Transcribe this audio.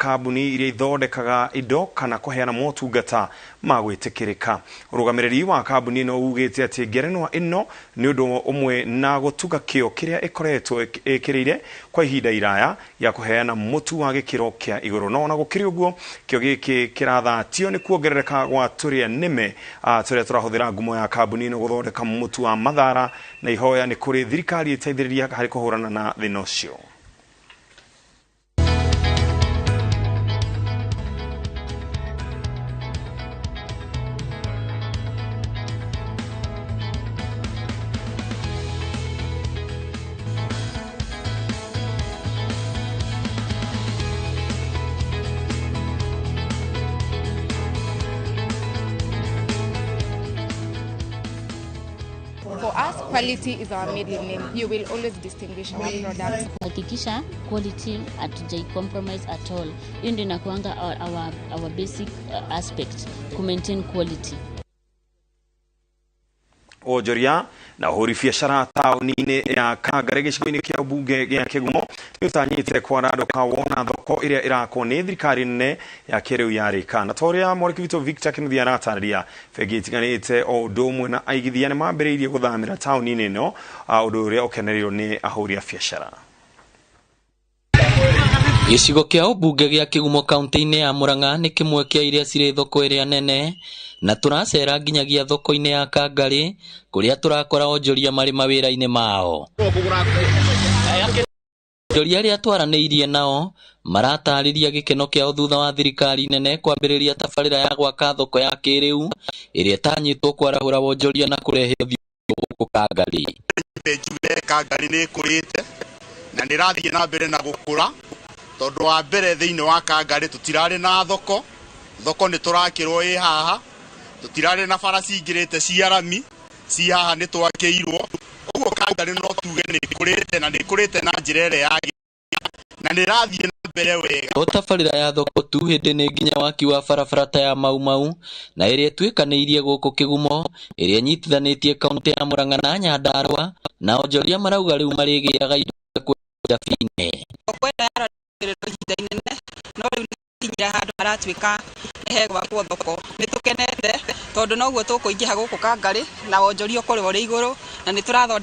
kambuni iria ithondekaga indo kana kũheana motungata ma gwĩtĩkĩrĩka. Ũrũgamĩrĩri wa kambuni ĩno ugĩte atĩ ngerenwa ĩno nĩ ũndũ ũmwe na gũtuga kĩo kĩrĩa ĩkoretwo ĩkĩrĩire kwa ihinda iraya gĩa kũheana mũtu wa gĩkĩro kĩa igũrũ. No ona gũkĩrĩ ũguo, kĩo gĩkĩ kĩrathatio nĩ kuongerereka gwa tũrĩa nĩme tũrĩa tũrahũthĩra ngumo ya kambuni ĩno gũthondeka mũtu wa mathara, na ihoya nĩ kũrĩ thirikari ĩteithĩrĩria harĩ kũhũrana na thĩna ũcio. For us, quality is our middle name. You will always distinguish our products. Kuhakikisha quality hatujai compromise at all. Hiyo ndio inakuanga our basic aspect, ku maintain quality. Wonjoria na ũhũri biacara taũni-inĩ ya Kangari gĩcigo-inĩ kĩa mbunge gĩa Kĩgumo nĩ ũtanyĩte kwarandũka wona thoko ĩrĩa ĩrakwo nĩ thirikari nene ya kĩrĩu ya Rĩka. Na ta ũrĩa mwarĩki witũ Victor Kinuthia aratarĩria, bengi itiganĩte o ũndũ ũmwe na aigithia nĩ mambĩrĩirie gũthamĩra taũni-inĩ ĩno, ũndũ ũrĩa ũkenereirwo nĩ ahũri a biacara. Gĩcigo kĩa ũmbunge gĩa Kĩgumo kaunti-inĩ ya Murang'a nĩ kĩmwe kĩa iria cirĩ thoko ĩrĩa nene, na tũracera nginyagia thoko-inĩ ya Kangari kũrĩa tũrakora onjoria marĩ mawĩra-inĩ mao. Onjoria arĩa twaranĩirie nao maratarĩria gĩkeno kĩao thutha wa thirikari nene kwambĩrĩria tabarĩra ya gwaka thoko ya kĩrĩu ĩrĩa ĩtanyĩtwo kwarahũra wonjoria na kũrehe ũthiũ gũkũ Kangari. Njuge Kangari nĩ ĩkũrĩte na nĩ ĩrathiĩ na mbere na gũkũra, tondũ wa mbere thĩinĩ wa Kangari tũtirarĩ na thoko, thoko nĩ tũrakĩrwo ĩ haha, tũtirarĩ na bara cingĩrĩte cia rami, ci haha nĩ twakĩirwo. Ũguo Kangari no tuge nĩ ĩkũrĩte na nĩ ĩkũrĩte na njĩra ĩrĩa yagĩrĩire na nĩ ĩrathiĩ na mbere wega. To tabarĩra ya thoko tu, hĩndĩ nĩ nginya waki wa barabara ta ya Mau Mau na ĩrĩa ĩtuĩkanĩirie gũkũ Kĩgumo, ĩrĩa ĩnyitithanĩtie kaunti ya Murang'a na Nyandarua, na onjoria marauga rĩu marĩgĩaga indo cia kwendia. Thoko ĩno yararĩrwo ihinda inene, no rĩu nĩkinyire handũ haratuĩka nĩ hegwakwo thoko. Nĩ tũkenete tondũ noguo tũkũingĩha gũkũ Kangari na wonjoria ũkorwo ũrĩ igũrũ, na nĩ tũrathondeka